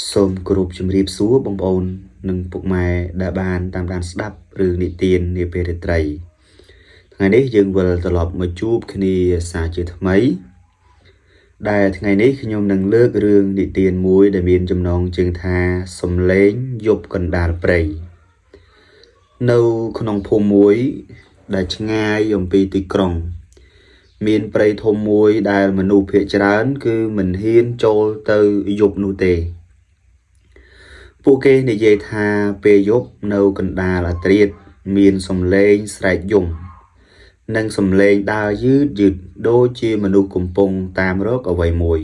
សូមគោរពជម្រាបសួរបងប្អូននិងពុកម៉ែដែលបានតាមដានស្ដាប់រឿងនិទាននាពេលរាត្រីថ្ងៃនេះយើងវិលត្រឡប់មកជួបគ្នាសាជាថ្មី ដែលថ្ងៃនេះខ្ញុំនឹងលើករឿងនិទានមួយដែលមានចំណងជើងថាសំលេងយប់កណ្ដាលព្រៃនៅក្នុងភូមិមួយដែលឆ្ងាយអំពីទីក្រុង មានព្រៃធំមួយដែលមនុស្សភាគច្រើនគឺមិនហ៊ានចូលទៅយប់នោះទេ ពួកគេនិយាយថាពេលយប់នៅកណ្ដាលអាធ្រាត្រមានសំឡេងស្រែកយំ និងសំឡេងដើរយឺតយឺតដូចជាមនុស្សកំពុងតាមរកអ្វីមួយ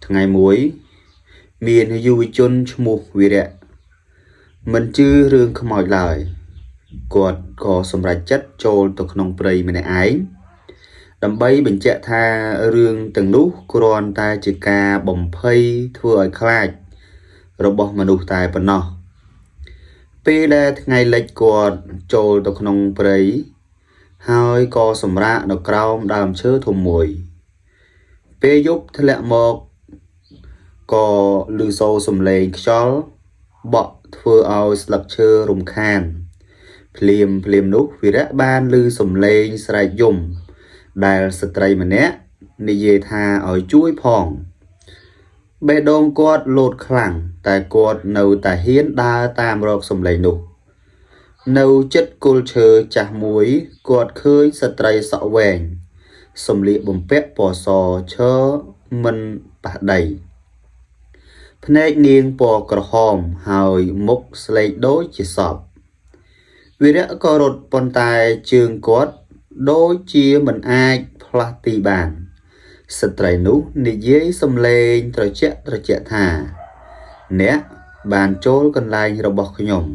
ថ្ងៃមួយ មានយុវជនឈ្មោះវីរៈមិនជឿរឿងខ្មោចឡើយ គាត់ក៏សម្រេចចិត្តចូលទៅក្នុងព្រៃម្នាក់ឯងដើម្បីបញ្ជាក់ថារឿងទាំងនោះគ្រាន់តែជាការបំភ័យធ្វើឲ្យខ្លាចរបស់មនុស្សតែប៉ុណ្ណោះ ពេលដែលថ្ងៃលិចគាត់ចូលទៅក្នុងព្រៃហើយក៏សម្រាកនៅក្រោមដើមឈើធំមួយ ពេលយប់ធ្លាក់មកក៏ឮសូរសំឡេងខ្យល់បក់ធ្វើឲ្យស្លឹកឈើរំខាន ភ្លាមភ្លាមនោះវីរៈបានឮសំឡេងស្រែកយំ ដែលស្ត្រីម្នាក់និយាយថាឲ្យជួយផង បេះដូងគាត់លោតខ្លាំងតែគាត់នៅតែហ៊ានដើរតាមរកសំឡេងនោះ នៅជិតគល់ឈើចាស់មួយគាត់ឃើញស្ត្រីសក់វែងសម្លៀកបំពាក់ពណ៌សឈរមិនប៉ះដី ភ្នែកនាងពណ៌ក្រហមហើយមុខស្លេកដូចជាសពវីរៈក៏រត់ប៉ុន្តែជើងគាត់ដូចជាមិនអាចផ្លាស់ទីបាន ស្ត្រីនោះនិយាយសំឡេងត្រជាក់ត្រជាក់ថា អ្នកបានចូលកន្លែងរបស់ខ្ញុំ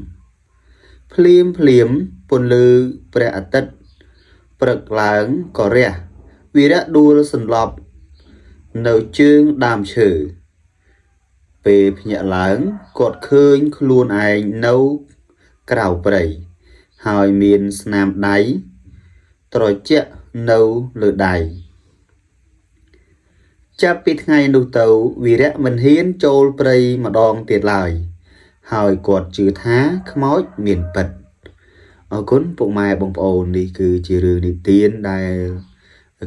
ភ្លាមភ្លាមពន្លឺព្រះអាទិត្យព្រឹកឡើងក៏រះវីរៈដួលសន្លប់នៅជើងដើមឈើ ពេលភ្ញាក់ឡើងគាត់ឃើញខ្លួនឯងនៅក្រៅព្រៃហើយមានស្នាមដៃត្រជាក់នៅលើដៃ ចាប់ពីថ្ងៃនោះទៅវីរៈមិនហ៊ានចូលព្រៃម្ដងទៀតឡើយ ហើយគាត់ជឿថាខ្មោចមានពិតអរគុណពុកម៉ែបងប្អូននេះគឺជារឿងនិទានដែល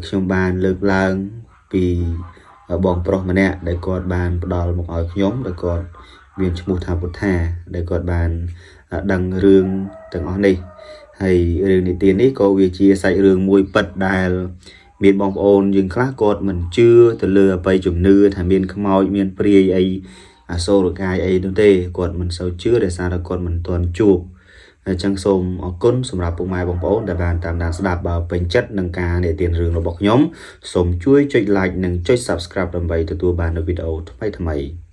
ខ្ញុំបានលើកឡើងពីបងប្រុសម្នាក់ដែលគាត់បានផ្ដល់មកឲ្យខ្ញុំដែលគាត់មានឈ្មោះថាពុទ្ធាដែលគាត់បានដឹងរឿងទាំងអស់នេះហើយរឿងនិទាននេះក៏វាជាសាច់រឿងមួយពិតដែល មានបងប្អូនយើងខ្លះគាត់មិនជឿទៅលើអបិយជំនឿថាមានខ្មោចមានព្រាយអីអសូរកាយអីនោះទេគាត់មិនសូវជឿដោយសារតែគាត់មិនទាន់ជួបអញ្ចឹងសូមអរគុណសម្រាប់ពុកម៉ែបងប្អូនដែលបានតាមដានស្ដាប់បើពេញចិត្តនឹងការនិទានរឿងរបស់ខ្ញុំសូមជួយចុច like និងចុច Subscribe ដើម្បីទទួលបាននូវវីដេអូថ្មីៗ។